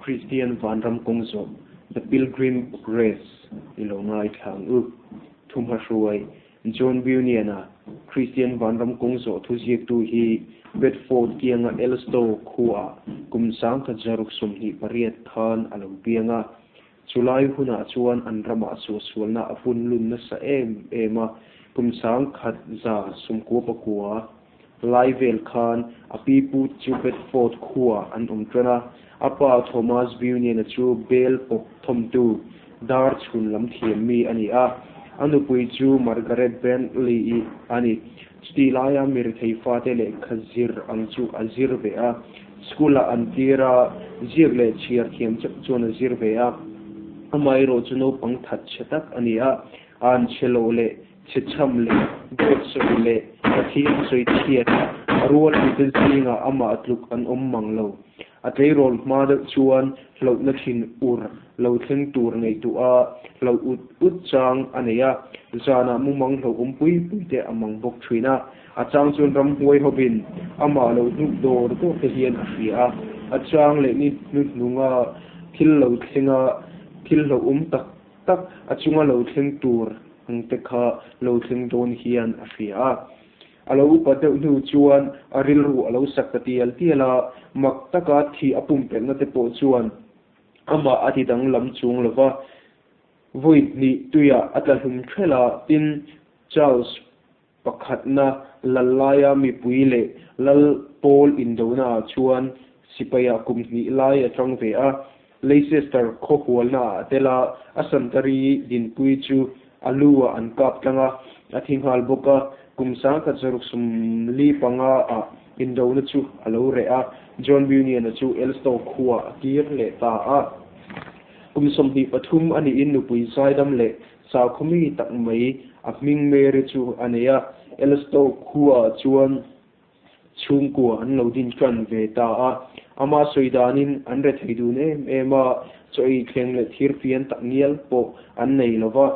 Kristian Vanram kawng zawh, The Pilgrim Progress, i lo ngaithla ang u. Thumhahruai, John Bunyan-a Kristian Vanram kawng zawh thuziaktu hi Bedford kianga Elstow khuaah kum 1928 khan a lo piang a. Chulai hunah chuan an ramah suahsualna a punlun nasa em em a, kum 1999 lai vel khan a pi pu chu Bedford khuaah an awm tan a, a pa Thomas Bunyan-a chu bel pawp thawmtu, dar chhun lam thiam mi a ni a, a nupui chu Margaret Bentley-i a ni. Chutih laia mi rethei fate lehkha zir ang chu a zir ve a, school-ah an tir a, ziak leh chhiar thiam chauh chuan a zir ve a. Amaherawh chu naupang that chhe tak a ni a, an chhe loh leh chhe chham leh dawt sawi leh Pathian sawi chhiat a rual mite zingah amah tluk an awm mang lo. A tleirawl hma deuh chuan hlauhna thin ur lo thleng tur ngaihtuah a, hlauh ut ut chang a nei a, zanah mumang hlauhawm pui pui te a mang bawk thin a. A chang chuan ramhuai hovin amah lo hnuk dawr dawr te hian a hria a, a chang leh ni hnuhnunga thil lo thlenga thil hlauhawm tak tak a chunga lo thleng tur ang te kha lo thleng dawn hian a hria a. A lo upa deuh hnu chuan a rilru a lo sak ta tial tial a, mak taka thi a pumpelhna te pawh chuan amah a ti danglam chung lo va. Vawi hnih tuiah a tla hlum ṭhelh a, tin, Charles pakhatna lal laia mipui leh lal pawl indonaah chuan sipaiah kum hnih lai a ṭang ve a. Leicester khaw hualnaah a tel a, a santari dinpui chu a lu-ah an kap tlang a, a thi nghal bawk a. Kum 1645 ah indona chu a lo reh a, John Bunyan-a chu Elstow khuaah a kir leh ta a. Kum 23 a nihin nupui zaidam leh sakhawmi tak mai a hming Mary chu a nei a, Elstow khuaah chuan chhungkua an lo din tan ve ta a, ama sawi danin an rethei dun em em a, chaw ei thleng leh thir fian tak ngial pawh an nei lo va.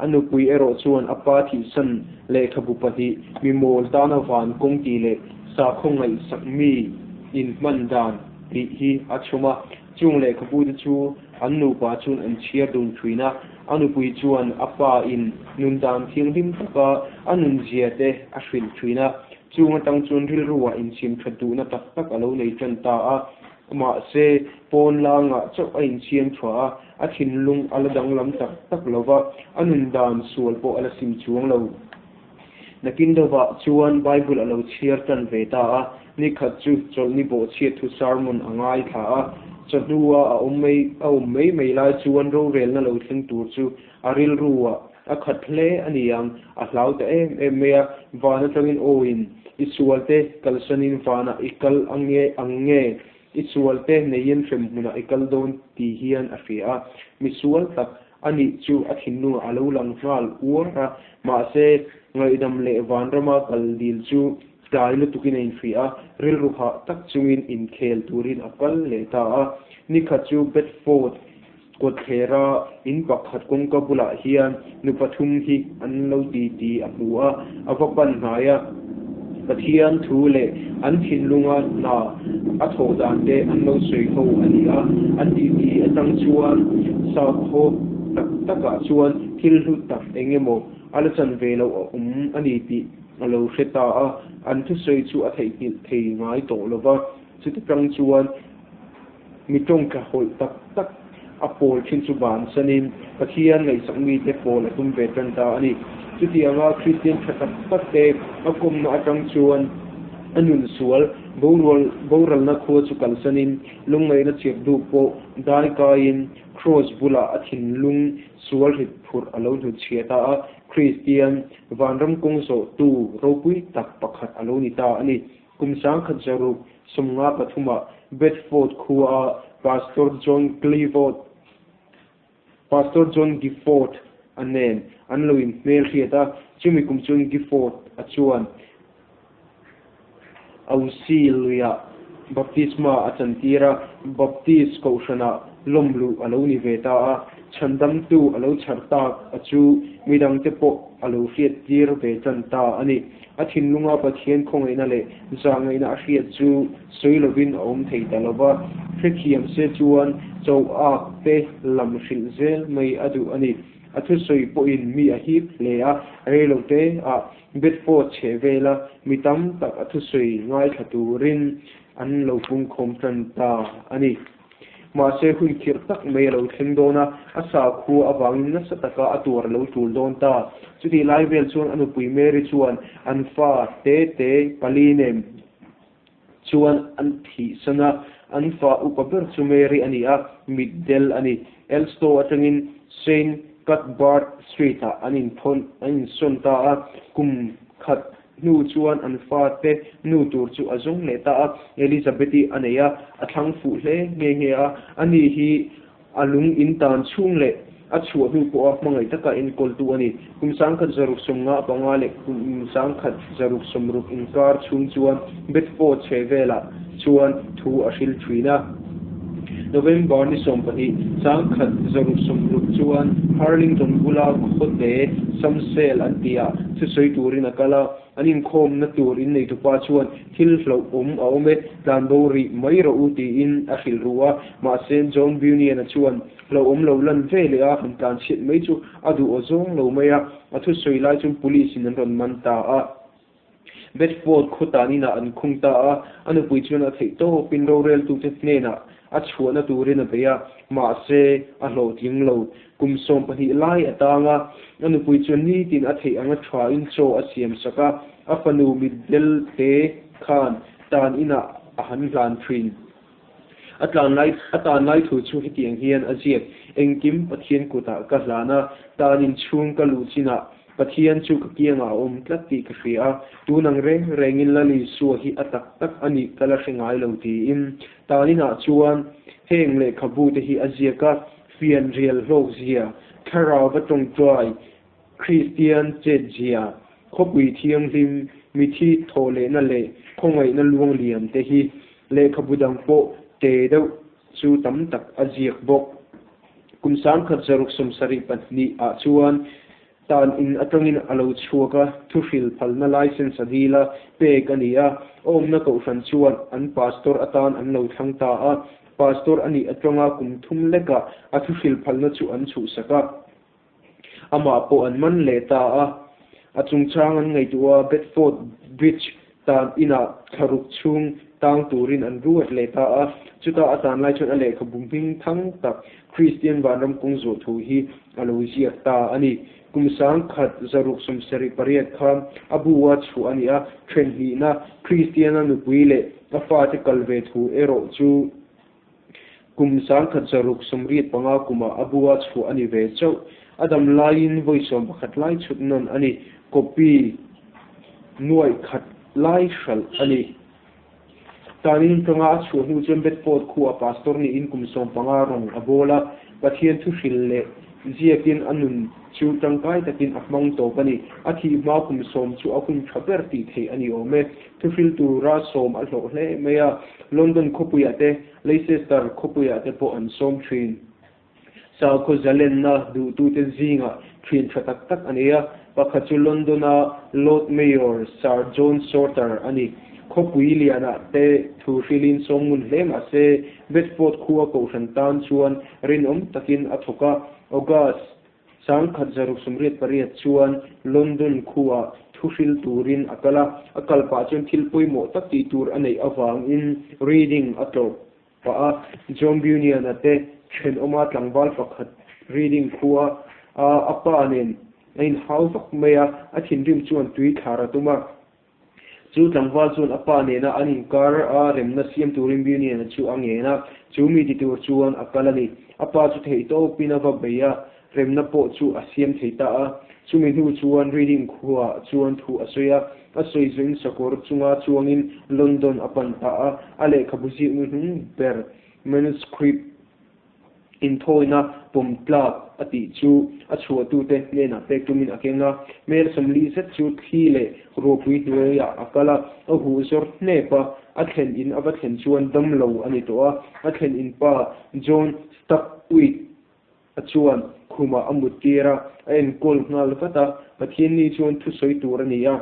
A nupui erawh chuan a pa thihsan lehkhabu pahnih, mi mawl tana van kawng tih leh sakhaw ngaihsak mi inhman dan tih hi a chhum a. Chung lehkhabu te chu an nupa chuan an chhiar dun thin a, a nupui chuan a pa in nun dan thianghlim taka a nun zia te a hrilh thin a, chung atang chuan rilruah inchhim that duhna tak tak a lo nei tan ta a, mahse pawn langah chauh a inchhiam tha a, a thinlung a la danglam tak tak lo va, a nun dan sual pawh a la sim chuang lo. Nakin deuhah chuan Bible a lo chhiar tan ve ta a, nikhat chu chawlhni bawhchhiat thu sermon a ngaithla a, chawhnua a awm mai a awm mai mai lai chuan rorelna lo thleng tur chu a rilruah a khat hle a ni ang, a hlau ta em em mai a, van atangin awiin i sualte kalsanin vanah i kal ange ang nge i sualte neiin hremhmunah i kal dawn ti hian a hria a, misual tak A nih chu a thinlungah a lo lang nghal uar a, mahse, ngaihdam leh vanrama kal dil chu tlai lutukin a inhria a, rilru hah tak chungin inkhel turin a kal leh ta a. Nikhat chu Bedford kawtthlera in pakhat kawngka bulah hian nu pathum hi an lo ti ti a hmu a, a va pan hnai a. Pathian thu leh an thinlunga hna a thawh dan te an lo sawi ho a ni a, an titi atang chuan sakhaw tak takah chuan thil hlu tak eng emaw a la chan ve loh a awm a ni tih a lo hre ta a, an thusawi chu a theihnghilh thei ngai tawh lo va, chuti tang chuan Mi tawngtla hawlh tak tak a pawl thin chu bansanin Pathian ngaihsak mite pawl a tum ve tan ta a ni. Chutianga Kristian tha tak tak te a kawmna atang chuan a nun sual borual boralna khua chu kalsanin lungngaihna chirh duh pawh dai kaiin Kraws bulah a thinlung sual rit phurh a lo hnutchhiah ta a, Kristian vanram kawng zawhtu ropui tak pakhat a lo ni ta a ni. Kum 1653 Bedford khuaa Pastor John Clivot, Pastor John Gifford a nen an lo inhmelhriat a, chumi kum chuan Gifford a chuan Ausi luiah baptisma a chantir a, Baptist kohhranah. lawm luh a lo ni ve ta a, Chhandamtu a lo chhar tak a chu midangte pawh a lo hriattir ve tan ta a ni. A thinlunga Pathian khawngaihna leh zahngaihna a hriat chu sawi lovin a awm thei ta lo va, hrethiam se chuan choak te lam hrilh zel mai a duh a ni. A thusawi pawhin mi a hip hle a, reilote ah Bedford chhehvela mi tam tak a thusawi ngaithla turin an lo pungkhawm tan ta a ni. Mahse hun khirh tak mai a lo thleng dawn a, a sakhua avangin nasa taka a tuar a lo tul dawn ta. Chutih lai vel chuan a nupui Mary chuan an fa te te pali nen chuan an thihsan a, an fa upa ber chu Mary a ni a, mitdel a ni. Elstow atangin Saint Cuthbert Street-ah an inthawn an insawn ta a, kum khat hnu chuan an fate nu tur chu a zawng leh ta a, Elizabeth-i a nei a, a thlang fuh hle nghe nghe a, ani hi a lung in tan chhung leh a chhuah hnu pawha hmangaih taka enkawltu a ni. Kum 1655 leh kum 1660 inkar chhung chuan Bedford chhehvelah chuan thu a hril thin a. November ni 12, 1660 chuan Harlington bula khawte Samsel an tihah thusawi turin a kal a, an inkhawmna tur inneitupa chuan thil hlauhawm a awm e, tlanbo rih mai rawh u tiin a hrilh ru a, mahse John Bunyan-a chuan hlauhawm lo lan ve leh a han tlanchhiat mai chu a duh aw zawng lo mai a, a thusawi lai chuan police in an rawn man ta a. Bedford khaw tan inah an khung ta a, a nupui chuan a theih tawpin roreltute hnenah a chhuahna turin a bei a, mahse a hlawhtling lo. Kum 12 lai a tang a, a nupui chuan nitin a theih anga thain chaw a siam sak a, a fanu mitdel te khan tan inah a han hlan thin. A tlan lai a tan lai thu chu hetiang hian a ziak, Engkim Pathian kutah ka hlan a, tan inchhung ka luh chinah Pathian chu ka kiangah a awm tlat tih ka hria a, tun ang reng rengin Lal Isua hi a tak tak a nih ka la hre ngai lo tiin tan inah chuan heng lehkhabu te hi a ziak a, fianrial hlawkzia, thlarauva tawngtai, Kristian chetzia, khawpui thianghlim, mithi thawhlehna leh khawngaihna luangliam te hi lehkhabu dang pawh te deuh chu tam tak a ziak bawk. Kum 1672 ah chuan tan in atangin a lo chhuak a, thuhril phalna license a dil a, pek a ni a, a awmna kohhran chuan an pastor atan an lo thlang ta a, pastor a nih atanga kum thum lekah a thuhril phalna chu an chhuhsak a. Amah pawh an man leh ta a, a chungchang an ngaihtuah a, Bedford Bridge tan inah thlaruk chhung tang turin an ruat leh ta a, chutah a tan lai chuan a lehkhabu hming thang tak Kristian Vanram kawng zawh thu hi a lo ziak ta a ni. Kum 1678 khan a bu a chhuah a ni a, then hnihna Kristiana nupui leh a fate kal ve thu erawh chu Kum 1685 kumah a bu a chhuah a ni ve chauh. A dam laiin vawi 11 lai chhut nawn a ni. Copy nuaih khat lai hralh a ni. Tanin tanga a chhuah hnu chuan Bedford khuaa pastor niin kum 15 rawng a bawl a, Pathian thuhril leh ziakin a nun chu tangkai takin a hmang tawp a ni. A thih hma kum 10 chu a hun tha ber tih theih a ni awm e. Thuhril tura sawm a hlawh hle mai a, London khawpuiah te, Leicester khawpuiah te pawh an sawm thin. Sakhaw zalenna duhtute zingah thian tha tak tak a nei a, pakhat chu London-a Lord Mayor Sir John Shorter a ni. Khawpui lianah te thu hrilin sawm ngun hle mah se, Bedford khua kohhran tan chuan rinawm takin a thawk a, August 1688 chuan London khuaah thu hril turin a kal a, a kal pah chuan thil pawimawh tak tih tur a neih avangin Reading a tlawh pah a, John Bunyan-a te thenawma tlangval pakhat Reading khua a a pa nen a inhau vak mai a, a thinrim chuan tui thlar a tum a. Chu tlangval chuan a pa nena an inkar a remna siam turin Bunyan-a chu a ngen a, chu mi ti tur chuan a kal a ni. A pa chu theih tawpin a va bei a, remna pawh chu a siam thei ta a. Chumi hnu chuan Reading khuaah chuan thu a sawi a, a sawi zawhin sakawr chunga chuangin London a pan ta a, a lehkhabu ziaknu hnung ber manuscript. Inthawina pawm tlak a tih chu a chhuahtute hnenah pek tumin a keng a. Mel 40 zet chu thli leh ruahpui hnuaiah a kal a, a huh zawr hnep a. A thlen in a va thlen chuan damlo a ni tawh a. A thlen in pa John Stuckwick-a chuan khumah a mut tir a, a enkawl nghal vat a. Pathianni chuan thusawi tur a ni a.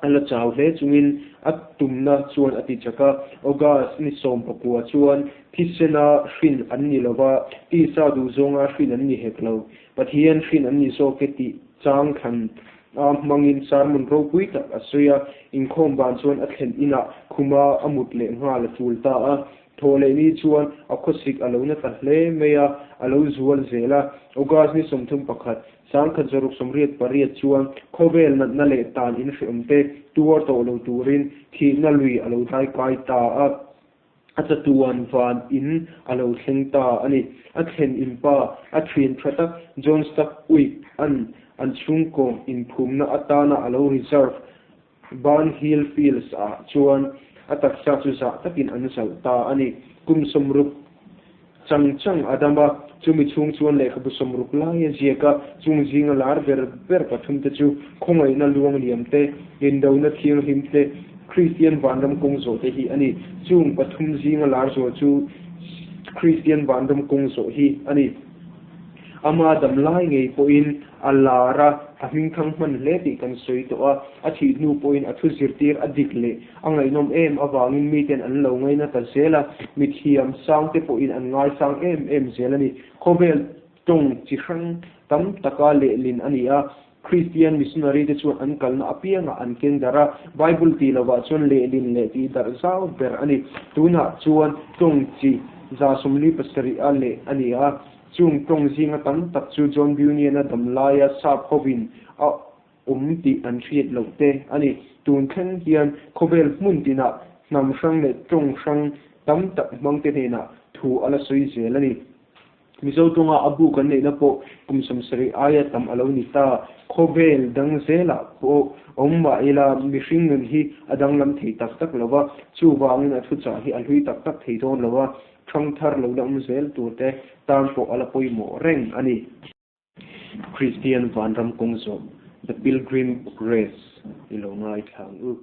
A la chau hle chungin a tumna chuan a ti chak a. August ni 19 chuan thisena hrin an ni lova, tisa duhzawnga hrin an ni hek lo. Pathian hrin an ni zawk e tih chang thlan a hmangin sermon ropui tak a sawi a. Inkhawm ban chuan a thlen inah khuma a mut leh nghal a tul ta a. Thawh leh ni chuan a khawsik a lo na ta hle mai a, a lo zual zel a. August ni 31, 1688 chuan khawvel natna leh tan inhreawm te tuar tawh lo turin thihna lui a lo dai kai ta a, a chatuan van in a lo thleng ta a ni. A thlen in pa, a thian tha tak John Stuckwick an an chhungkaw inphumna atana a lo reserve Barn Hill Fields ah chuan a taksa chu zah takin an zalh ta a ni. Kum 60 chang chang a dam a, chumi chhung chuan lehkhabu 60 lai a ziak a, chung zinga lar ber ber pathum te chu khawngaihna luangliam te, indona thianghlim te, Kristian vanram kawng zawh te hi a ni. Chung pathum zinga lar zual chu Kristian vanram kawng zawh hi a ni. Ama dam lai ngei pawhin a lar a, a hmingthang hman hle tih kan sawi tawh a, a thih hnu pawhin a thu zirtir a dik leh a ngaihnawm em avangin miten an lo ngaina ta zel a, mithiam sangte pawhin an ngaisang em em zel a ni. Khawvel tawng chi hrang tam taka lehlin a ni a, Kristian missionary te chuan an kalna apiangah an keng darh a, Bible tih lovah chuan lehlin leh tih darh zau ber a ni. Tunah chuan tawng chi 47 a leh a ni a, chung tawng zinga tam tak chu John Bunyan-a dam laia sap hovin a awm tih an hriat loh te a ni. Tun thleng hian khawvel hmun tinah hnam hrang leh tawng hrang tam tak hmangte hnenah thu a la sawi zel a ni. Mizo tawnga a bu kan neihna pawh kum 70 aia tam a lo ni ta. Khawvel dang zelah pawh awm mah ila mihring nun hi a danglam thei tak tak lo va, chuvangin a thuchah hi a hlui tak tak thei dawn lo a, thangthar lo la awm zel turte tan pawh a la pawimawh reng a ni. Kristian Vanram kawng zawh, The Pilgrim Race, i lo ngaithla ang u.